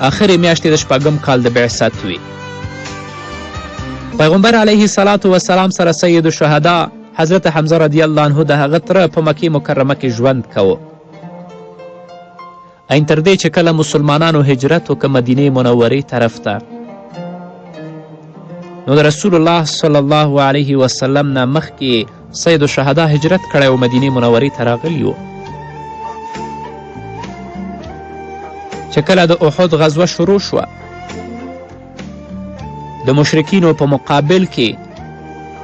آخرې میاشتې د شپږم کال د بعثت وي. پیغمبر علیه الصلاة وسلام سره سید الشهدا حضرت حمزه رضی الله عنه د هغه تره په مکې مکرمه کې ژوند کوه. عین تر دې چې کله مسلمانانو هجرت وکړ مدینې منورې طرف ته، نو د رسول الله صلی الله علیه وسلم نه مخکې سید الشهدا هجرت کړی او مدینې منورې ته راغلي و. چې کله د احد غزوه شروع شوه، د مشرکینو په مقابل کې،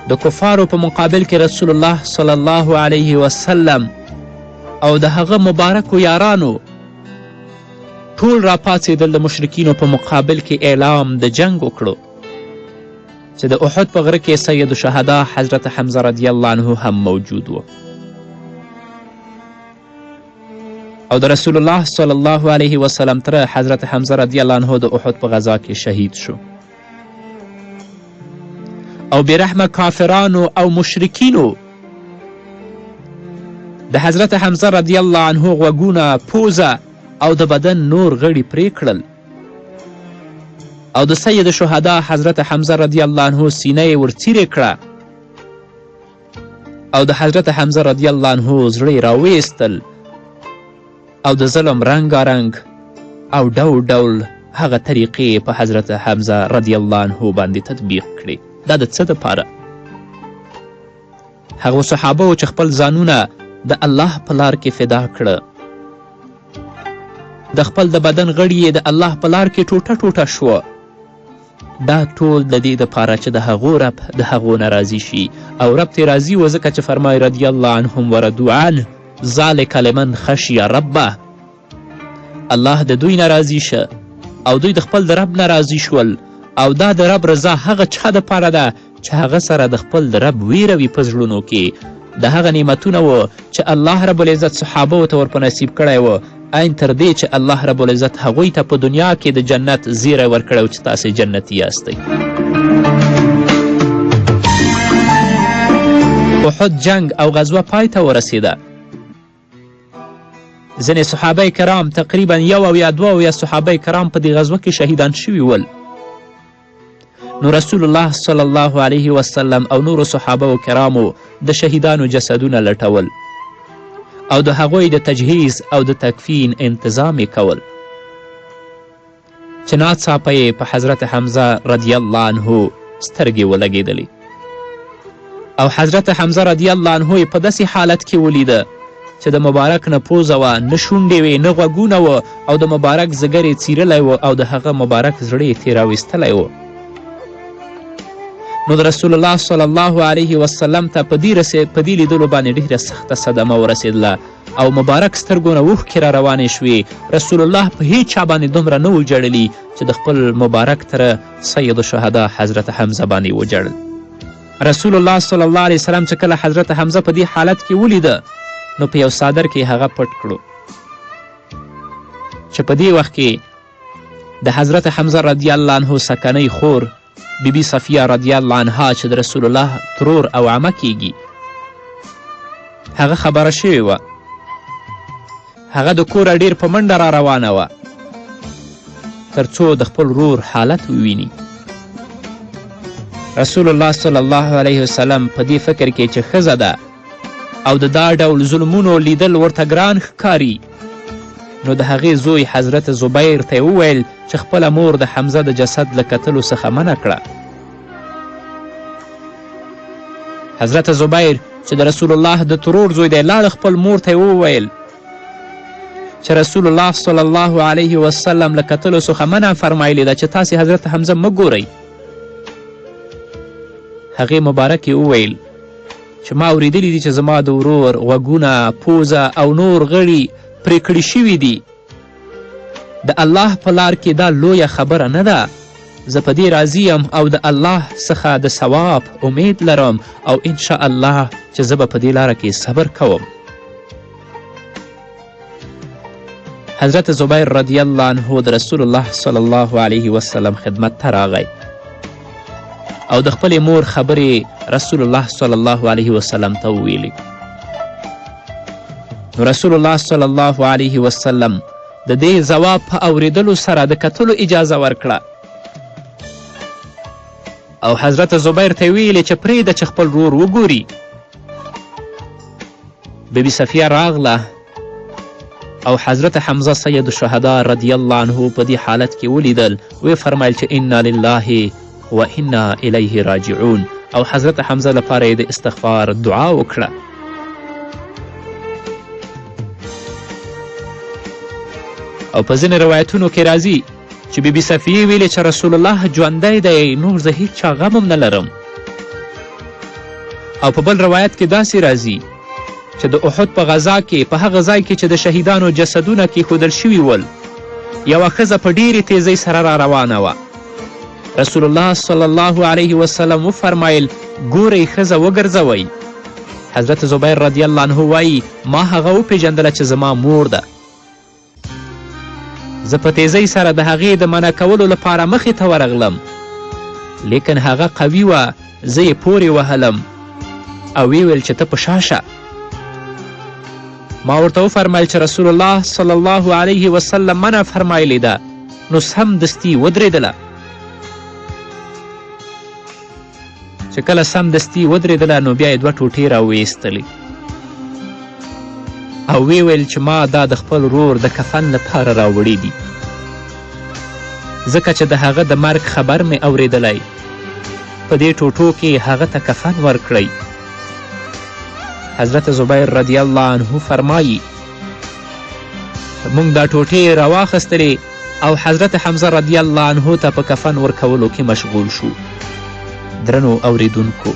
د کفارو په مقابل کې رسول الله صلی الله علیه وسلم او د هغه مبارکو یارانو ټول راپاڅېدل، د مشرکینو په مقابل کې اعلام د جنګ وکړو چې د احد په غره کې سید الشهدا حضرت حمزه رضی الله عنه هم موجود و. او د رسول الله صلی الله علیه وسلم تره حضرت حمزه رضی الله عنه د احد په غذا کې شهید شو. او بېرحمه کافرانو او مشرکینو د حضرت حمزه رضی الله عنه غوږونه، پوزه او د بدن نور غړي پرې کړل او د سید شهدا حضرت حمزه رضی الله عنه سینه یې ورڅیرې کړه او د حضرت حمزه رضی الله عنه زړه یې راویستل او د ظلم رنګارنګ او ډول ډول هغه طریقې په حضرت حمزه رضی الله عنه باندې تطبیق کړې. دا د څه دپاره؟ هغو صحابه چې خپل ځانونه د الله په لار کې فدا کړه، د خپل د بدن غړي یې د الله په لار کې ټوټه ټوټه شوه، دا ټول د دې دپاره چې د هغو رب د هغو نه راضي شي، او رب ترې راضي و، ځکه چې فرمایي رضی الله عنهم ورضو عنه ذلک لمن خشی ربه. الله د دوی نه راضي شه او دوی د خپل د رب نه راضي شول، او دا د رب رضا هغه چا دپاره ده چې هغه سره د خپل د رب ویره وي په زړونو کې. د هغه نعمتونه و چې الله رب العزت صحابو ته ور په نصیب کړی و، عین تر دې چې الله رب العزت هغوی ته په دنیا کې د جنت زیری ورکړی چې تاسې جنتي یاستئ. احد جنګ او غزوه پای ته ورسېده. ځینې صحابه کرام تقریبا 71 یا 72 صحابه کرام په دې غزوه کې شهیدان شوي ول. نو رسول الله صلی الله علیه وسلم او نورو صحابه کرامو د شهیدانو جسدونه لټول او د هغوی د تجهیز او د تکفین انتظام یې کول چې ناڅاپه یې په حضرت حمزه رضی الله عنه سترګې ولګېدلې او حضرت حمزه رضی الله عنه یې په داسې حالت کې ولیده چې د مبارک نه پوزه وه، نه شونډې وې، نه غوږونه و او د مبارک ځیګر یې څیرلی و او د هغه مبارک زړه یې ترې راویستلی و. نو د رسول الله صلی الله علیه وسلم ته په دې لیدلو باندې ډېره سخته صدمه ورسېدله او مبارک سترګو نه اوښکې را روانې شوې. رسول الله په هیچا باندې دومره نه و ژړلي چې د خپل مبارک تره سید الشهدا حضرت حمزه باندې وژړل. رسول الله صلی الله علیه وسلم چې کله حضرت حمزه په دې حالت کې ولیده نو په یو څادر کې هغه پټ کړو چې په دې وخت کې د حضرت حمزه رضی الله عنه سکنۍ خور بیبي بی صفیه رضی الله عنها چې د رسول الله ترور او عمه کیږي هغه خبره شوې وه. هغه د کوره ډیر په منډه را روانه وه تر څو د خپل ورور حالت وویني. رسول الله صلی الله علیه وسلم په دې فکر کې چې ښځه ده او د دا ډول ظلمونو لیدل ورته ګران ښکاري، نو د هغې زوی حضرت زبیر ته یې وویل چې خپله مور د حمزه د جسد له کتلو څخه منع کړه. حضرت زبیر چې د رسول الله د ترور زوی دی لاړ خپل مور ته یې وویل چې رسول الله صلی الله علیه وسلم له کتلو څخه منع فرمایلې ده چې تاسې حضرت حمزه مه ګورئ. هغې مبارکې وویل چې ما اورېدلي دي چې زما د ورور غوږونه، پوزه او نور غړي پرې کړي شوي دي. د الله په لار کې دا لویه خبره نه ده، زه په دې راضي یم او د الله څخه د ثواب امید لرم او انشاءالله الله چې زه به په دې لاره کې صبر کوم. حضرت زبیر رضی الله عنه د رسول الله صلی الله علیه وسلم خدمت ته راغی او د خپلې مور خبرې رسول الله صلی الله علیه وسلم ته وویلې. نو رسول الله صلی الله علیه وسلم د دې ځواب په اوریدلو سره د کتلو اجازه ورکړه او حضرت زبیر ته ویلې چې پرېږده چې خپل ورور وګوري. بیبي صفیه راغله او حضرت حمزه سید الشهدا رضی الله عنه په دې حالت کې ولیدل، ویې فرمیل چې انا لله و انا الیه راجعون، او حضرت حمزه لپاره یې د استغفار دعا وکړه. او په ځینې روایتونو کې راځي چې بیبي صفیې ویلې چې رسول الله ژوندی دی، نور زه هیڅ چا غم هم نه لرم. او په بل روایت کې داسې راځي چې د احد په غذا کې په هغه ځای کې چې د شهیدانو جسدونه کیښودل شوي ول، یوه ښځه په ډیرې تیزۍ سره را روانه وه. رسول الله صلی الله علیه وسلم وفرمایل ګورئ ښځه وګرځوئ. حضرت زبیر رضی الله عنه وایي ما هغه وپیژندله چې زما مور ده. زه په تیزۍ سره د هغې د منع کولو لپاره مخې ته ورغلم، لیکن هغه قوي وه، زه یې پورې وهلم او ویې ویل چې ته په شا شه. ما ورته وفرمیل چې رسول الله صلی الله علیه وسلم منع فرمایلې ده، نو سمدستي ودرېدله. چې کله سمدستي ودرېدله نو بیا یې دوه ټوټې راویستلې او ویې ویل چې ما دا د خپل ورور د کفن لپاره راوړي دي، ځکه چې د هغه د مرګ خبر مې اورېدلی، په دې ټوټو کې هغه ته کفن ورکړئ. حضرت زبیر رضی الله عنه فرمایي موږ دا ټوټې راواخیستلې او حضرت حمزه رضی الله عنه ته په کفن ورکولو کې مشغول شو. درنو اوریدونکو،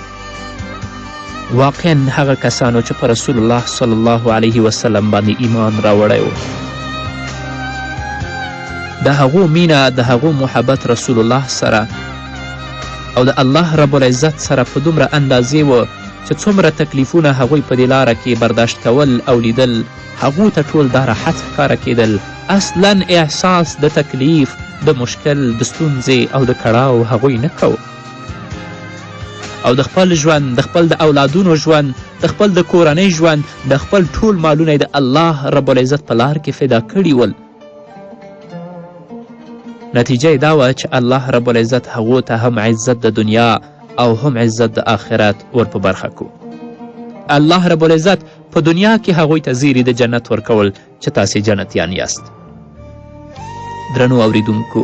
واقعا هغه کسانو چې په رسول الله صلی الله علیه وسلم باندې ایمان راوړی و، د هغو مینه، د هغو محبت رسول الله سره او د الله رب العزت سره په دومره اندازې و چې څومره تکلیفونه هغوی په دې لاره کې برداشت کول او لیدل، هغو ته ټول دا راحت ښکاره کیدل. اصلا احساس د تکلیف، د مشکل، د ستونزې او د کړاو هغوی نه کوو او د خپل ژوند، د خپل د اولادونو ژوند، د خپل د کورنۍ ژوند، د خپل ټول مالونه د الله رب العزت په لار کې فدا کړي ول. نتیجه یې دا وه چې الله رب العزت هغو ته هم عزت د دنیا او هم عزت د آخرت ور په برخه کو. الله رب العزت په دنیا کې هغوی ته زیری د جنت ورکول چې تاسې جنتیان یاست. درنو اوریدونکو،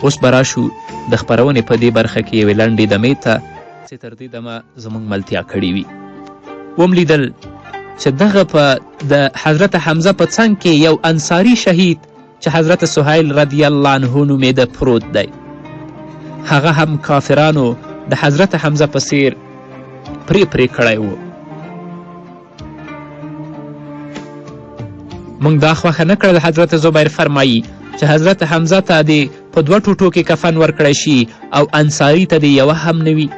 اوس به راشو د خپرونې په دې برخه کې یوې لنډې دمې ته چې تر دې دمه زموږ ملتیا کړې وي. وم لیدل چې دغه په د حضرت حمزه په څنګ کې یو انصاري شهید چې حضرت سهیل رضی الله عنه نومېده پروت دی. هغه هم کافرانو د حضرت حمزه په څیر پرې پرې کړی و. موږ دا خوښه نه کړل. حضرت زبیر فرمایي چې حضرت حمزه ته دې په دوه ټوټو کې کفن ورکړی شي او انصاري ته دې یوه هم نه وي.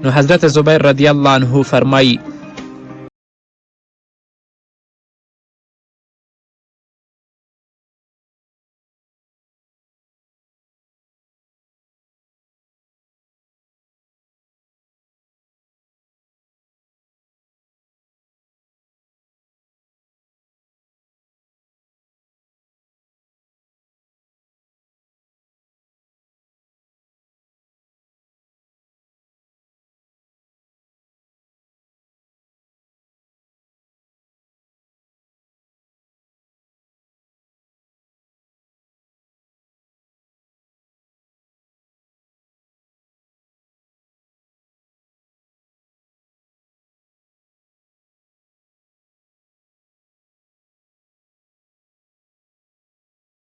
نو حضرت زبیر رضی الله عنه فرمایي